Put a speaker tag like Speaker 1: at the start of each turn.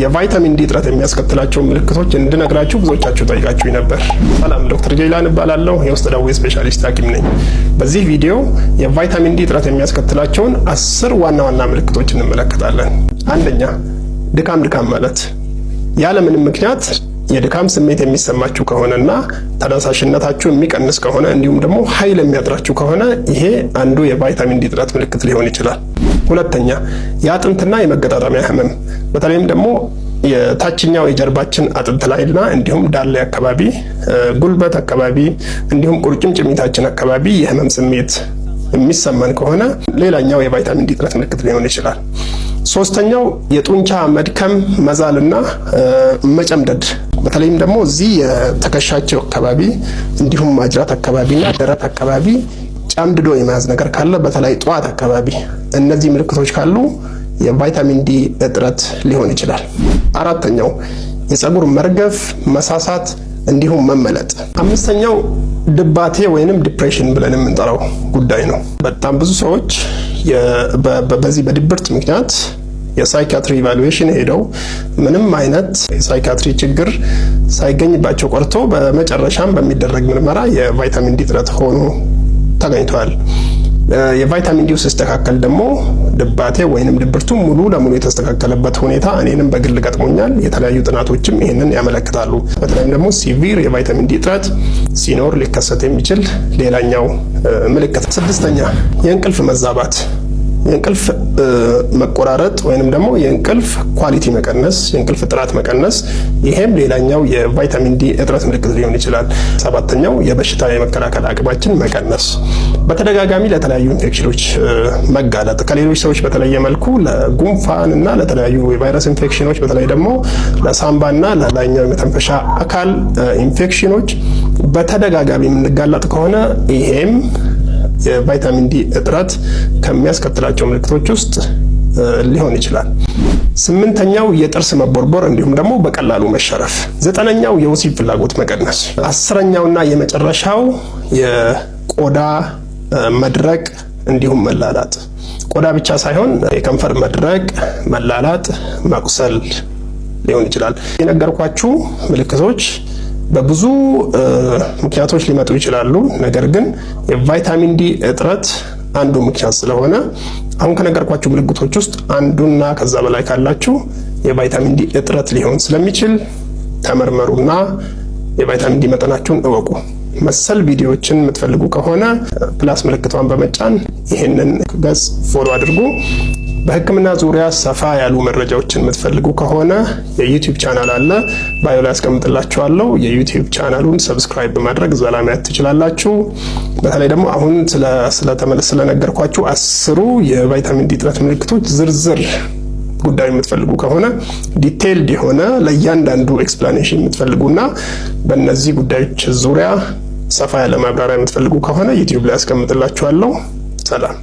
Speaker 1: የቫይታሚን ዲ እጥረት የሚያስከትላቸው ምልክቶች እንድነግራችሁ ብዙዎቻችሁ ጠይቃችሁኝ ነበር። ሰላም፣ ዶክተር ጀይላን እባላለሁ። የውስጥ ደዌ ስፔሻሊስት ሐኪም ነኝ። በዚህ ቪዲዮ የቫይታሚን ዲ እጥረት የሚያስከትላቸውን 10 ዋና ዋና ምልክቶች እንመለከታለን። አንደኛ፣ ድካም ድካም ማለት። ያለምንም ምክንያት የድካም ስሜት የሚሰማችሁ ከሆነና ተነሳሽነታችሁ የሚቀንስ ከሆነ፣ እንዲሁም ደግሞ ኃይል የሚያጥራችሁ ከሆነ፣ ይሄ አንዱ የቫይታሚን ዲ እጥረት ምልክት ሊሆን ይችላል። ሁለተኛ፣ የአጥንትና የመገጣጠሚያ ህመም፣ በተለይም ደግሞ የታችኛው የጀርባችን አጥንት ላይና እንዲሁም ዳሌ አካባቢ፣ ጉልበት አካባቢ፣ እንዲሁም ቁርጭምጭሚታችን አካባቢ የህመም ስሜት የሚሰማን ከሆነ ሌላኛው የቫይታሚን ዲ እጥረት ምልክት ሊሆን ይችላል። ሶስተኛው የጡንቻ መድከም፣ መዛልና መጨምደድ፣ በተለይም ደግሞ እዚህ የትከሻቸው አካባቢ እንዲሁም ማጅራት አካባቢና ደረት አካባቢ ጨምድዶ የመያዝ ነገር ካለ፣ በተለይ ጠዋት አካባቢ እነዚህ ምልክቶች ካሉ የቫይታሚን ዲ እጥረት ሊሆን ይችላል። አራተኛው የፀጉር መርገፍ፣ መሳሳት እንዲሁም መመለጥ። አምስተኛው ድባቴ ወይንም depression ብለን የምንጠራው ጉዳይ ነው። በጣም ብዙ ሰዎች በዚህ በድብርት ምክንያት የ psychiatry evaluation ሄደው ምንም አይነት የ psychiatry ችግር ሳይገኝባቸው ቀርቶ በመጨረሻም በሚደረግ ምርመራ የቫይታሚን ዲ እጥረት ሆኖ ተገኝቷል። የቫይታሚን ዲው ሲስተካከል ደግሞ ድባቴ ወይንም ድብርቱ ሙሉ ለሙሉ የተስተካከለበት ሁኔታ እኔንም በግል ገጥሞኛል። የተለያዩ ጥናቶችም ይህንን ያመለክታሉ። በተለይም ደግሞ severe የቫይታሚን ዲ እጥረት ሲኖር ሊከሰት የሚችል ሌላኛው ምልክት። ስድስተኛ፣ የእንቅልፍ መዛባት፣ የእንቅልፍ መቆራረጥ ወይንም ደግሞ የእንቅልፍ quality መቀነስ፣ የእንቅልፍ ጥራት መቀነስ፣ ይሄም ሌላኛው የቫይታሚን ዲ እጥረት ምልክት ሊሆን ይችላል። ሰባተኛው የበሽታ የመከላከል አቅማችን መቀነስ፣ በተደጋጋሚ ለተለያዩ ኢንፌክሽኖች መጋለጥ፣ ከሌሎች ሰዎች በተለየ መልኩ ለጉንፋን እና ለተለያዩ የቫይረስ ኢንፌክሽኖች፣ በተለይ ደግሞ ለሳምባና ለላይኛው የመተንፈሻ አካል ኢንፌክሽኖች በተደጋጋሚ የምንጋለጥ ከሆነ ይሄም የቫይታሚን ዲ እጥረት ከሚያስከትላቸው ምልክቶች ውስጥ ሊሆን ይችላል። ስምንተኛው የጥርስ መቦርቦር እንዲሁም ደግሞ በቀላሉ መሸረፍ። ዘጠነኛው የወሲብ ፍላጎት መቀነስ። 10ኛውና የመጨረሻው የቆዳ መድረቅ እንዲሁም መላላጥ። ቆዳ ብቻ ሳይሆን የከንፈር መድረቅ፣ መላላጥ፣ መቁሰል ሊሆን ይችላል። የነገርኳችሁ ምልክቶች በብዙ ምክንያቶች ሊመጡ ይችላሉ። ነገር ግን የቫይታሚን ዲ እጥረት አንዱ ምክንያት ስለሆነ አሁን ከነገርኳችሁ ምልክቶች ውስጥ አንዱና ከዛ በላይ ካላችሁ የቫይታሚን ዲ እጥረት ሊሆን ስለሚችል ተመርመሩና የቫይታሚን ዲ መጠናችሁን እወቁ። መሰል ቪዲዮዎችን የምትፈልጉ ከሆነ plus ምልክቷን በመጫን ይህንን ገጽ follow አድርጉ። በሕክምና ዙሪያ ሰፋ ያሉ መረጃዎችን የምትፈልጉ ከሆነ የ YouTube channel አለ፣ bio ላይ አስቀምጥላችኋለሁ። የ YouTube channel ኡን subscribe በማድረግ እዛ ላይ ማየት ትችላላችሁ። በተለይ ደግሞ አሁን ስለነገርኳችሁ 10ሩ የቫይታሚን ዲ እጥረት ምልክቶች ዝርዝር ጉዳዩ የምትፈልጉ ከሆነ፣ detailed የሆነ ለእያንዳንዱ explanation የምትፈልጉና በእነዚህ ጉዳዮች ዙሪያ ሰፋ ያለ ማብራሪያ የምትፈልጉ ከሆነ YouTube ላይ አስቀምጥላችኋለሁ። ሰላም።